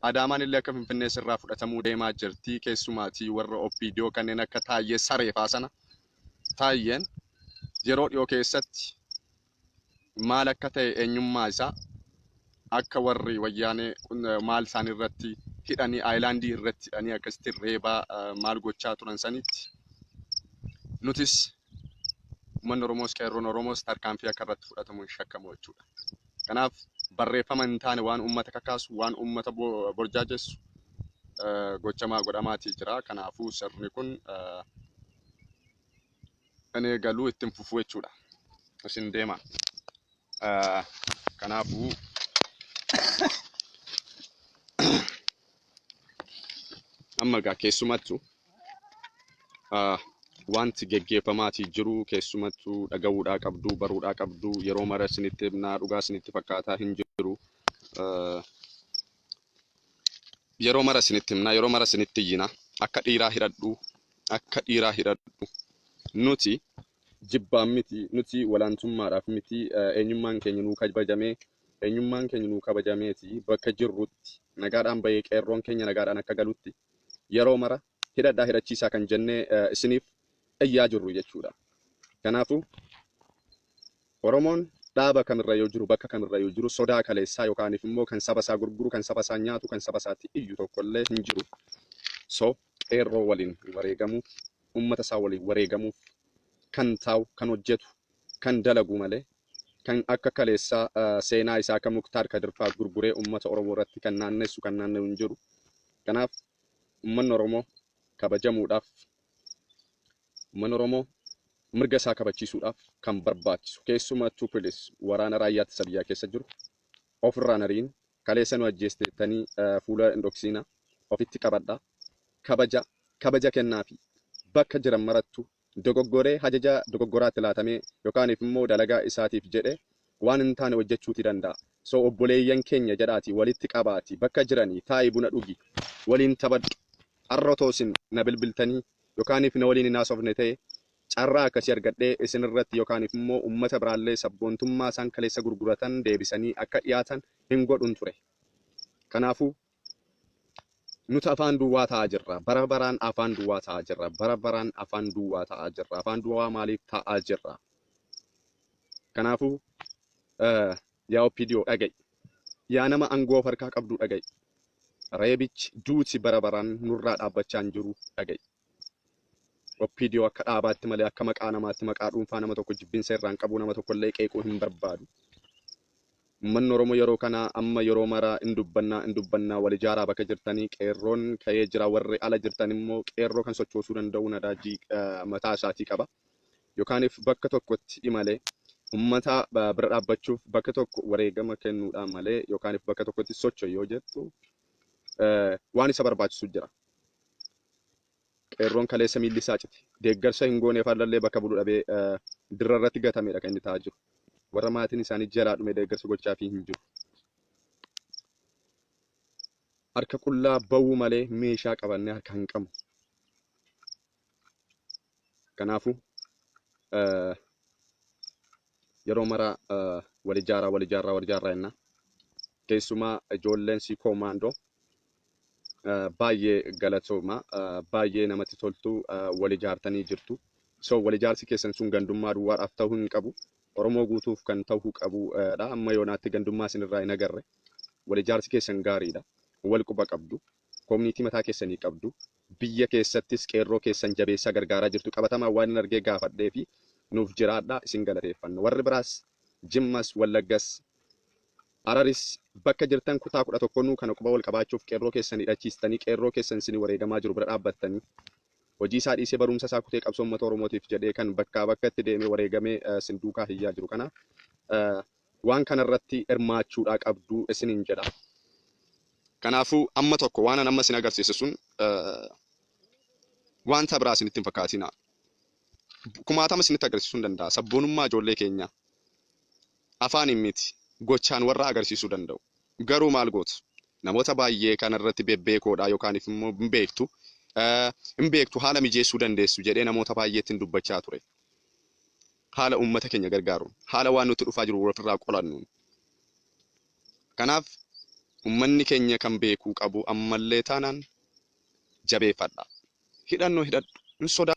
Adaamaan illee akka Finfinnee sirraa fudhatamuu deemaa jirti. Keessumaatii warra OPDO kanneen akka Taayyee Sareefaa sana. Taayyeen yeroo dhiyoo keessatti maal akka ta'e eenyummaa isaa akka warri wayyaanee maal isaan irratti hidhanii aayilaandii irratti hidhanii akkasitti reebaa maal gochaa turan sanitti nutis uummanni Oromoos qeerroon Oromoos tarkaanfii akka irratti fudhatamu hin shakkamu jechuudha. Kanaaf barreeffama hin taane waan uummata kakaasu waan uummata borjaajessu gochamaa godhamaatii jira. Kanaafuu sirni kun kan eegalu ittiin fufuu jechuudha. Isin deema. Kanaafuu amma egaa keessumattuu wanti geggeeffamaatii jiru keessumattuu dhaga'uudhaa qabdu, baruudhaa qabdu, yeroo mara isinitti himnaa dhugaa isinitti fakkaataa hin jiru. Yeroo mara isinitti himna, yeroo mara isinitti iyyina. Akka dhiiraa hidhadhu, akka dhiiraa hidhadhu. Nuti jibbaan miti, nuti walaantummaadhaaf miti, eenyummaan keenya nuu kabajamee, eenyummaan keenya nuu kabajameeti bakka jirrutti nagaadhaan bahee qeerroon keenya nagaadhaan akka galutti yeroo mara hidhadhaa hidhachiisaa kan jennee isiniif iyyaa jirru jechuudha. Kanaafuu Oromoon dhaaba kamirra yoo jiru bakka kamirra yoo jiru sodaa kaleessaa yookaaniif immoo kan saba isaa gurguru, kan saba isaa nyaatu, kan saba isaatti iyyu tokkollee hin jiru. So qeerroo waliin wareegamuuf, uummata isaa waliin wareegamuuf kan taa'u, kan hojjetu, kan dalagu malee kan akka kaleessaa seenaa isaa akka Muktaar Kadirfaa gurguree uummata Oromoo irratti kan naannessu kan naanna'u hin jiru. Kanaaf uummanni Oromoo kabajamuudhaaf uummanni Oromoo mirga isaa kabachiisuudhaaf kan barbaachisu keessumattuu pilis waraana raayyaa ittisa biyyaa keessa jiru ofirraan ariin kaleessa nu ajjeestettanii fuula hin dhoksiina ofitti qabadha kabaja kabaja kennaafi bakka jiran marattu dogoggoree hajaja dogoggoraatti laatamee yookaaniif immoo dalagaa isaatiif jedhe waan hin taane hojjechuuti danda'a. So obboleeyyan keenya jedhaati walitti qabaati bakka jiranii taa'i buna dhugi waliin taphadhu. Har'a otoo isin na bilbiltanii yookaaniif na waliin hin haasofne ta'e carraa akkasii argadhee isin irratti yookaaniif immoo uummata biraallee sabboontummaa isaan kaleessa gurguratan deebisanii akka dhiyaatan hin godhun ture. Kanaafuu nuti afaan duwwaa ta'aa jirra. Bara baraan afaan duwwaa ta'aa jirra. Bara baraan afaan duwwaa ta'aa jirra. Afaan duwwaa maaliif ta'aa jirra? Kanaafuu yaa OPDO dhaga'i. Yaa nama aangoo of harkaa qabdu dhaga'i. Reebichi duuti bara baraan nurraa dhaabbachaa hin jiru dhaga'i. OPDO akka dhaabaatti malee akka maqaa namaatti maqaa dhuunfaa nama tokko jibbinsa irraa hin qabu nama tokko illee qeequu hin barbaadu. Uummanni Oromoo yeroo kana amma yeroo mara hin dubbannaa hin dubbannaa wal ijaaraa bakka jirtanii qeerroon ka'ee jira warri ala jirtan immoo qeerroo kan sochoosuu danda'u nadaajii mataa isaatii qaba. Yookaaniif bakka tokkotti imalee uummata bira dhaabbachuuf bakka tokko wareegama kennuudhaan malee yookaaniif bakka tokkotti socho'u yoo jettu waan isa barbaachisu jira. Qeerroon kaleessa miilli isaa cite. Deeggarsa hin gooneef har'allee bakka bulu dhabee dirra irratti gatameedha kan inni ta'aa jiru. Warra maatiin isaanii jalaa dhume deeggarsa gochaafii hin jiru. Harka qullaa ba'uu malee meeshaa qabannee harka hin qabnu. Kanaafuu yeroo mara wal ijaaraa wal ijaaraa wal ijaaraa jenna. Keessumaa ijoolleen sii koomaandoo baay'ee galatooma baay'ee namatti toltu wal ijaartanii jirtu. So wal ijaarsi keessan sun gandummaa duwwaadhaaf ta'uu hin qabu. Oromoo guutuuf kan ta'uu qabudha. Amma yoonaatti gandummaa isinirraa hin agarre. Wal ijaarsi keessan gaariidha. Wal quba qabdu. Koominiitii mataa keessanii qabdu. Biyya keessattis qeerroo keessan jabeessaa gargaaraa jirtu. Qabatamaan waan hin argee gaafadhee fi nuuf jiraadha isin galateeffanna. Warri biraas Jimmas Wallaggas Hararis bakka jirtan kutaa 11nuu kana quba wal qabaachuuf qeerroo keessan hidhachiistanii qeerroo keessan isinii wareegamaa jiru bira dhaabbattanii hojii isaa dhiisee barumsa isaa kutee qabsoo uummata Oromootiif jedhee kan bakkaa bakkatti deemee wareegamee isin duukaa hiyyaa jiru kana waan kanarratti hirmaachuudhaa qabdu isiniin jedha. Kanaafuu amma tokko waan an amma isin agarsiise sun wanta biraa isinitti hin fakkaatina. Kumaatama isinitti agarsiisuu hin danda'a. Sabboonummaa ijoollee keenyaa. Afaaniin miti, gochaan warra agarsiisuu danda'u. Garuu maal gootu? Namoota baay'ee kana irratti bebbeekoodha yookaaniif immoo hin beektu, hin beektu haala mijeessuu dandeessu jedhee namoota baay'eettin dubbachaa ture. Haala uummata keenya gargaaruun, haala waan nutti dhufaa jiru ofirraa qolannuun. Kanaaf Uummanni keenya kan beekuu qabu ammallee taanaan jabeeffadha. Hidhannoo hidhadhu. Hin sodaa.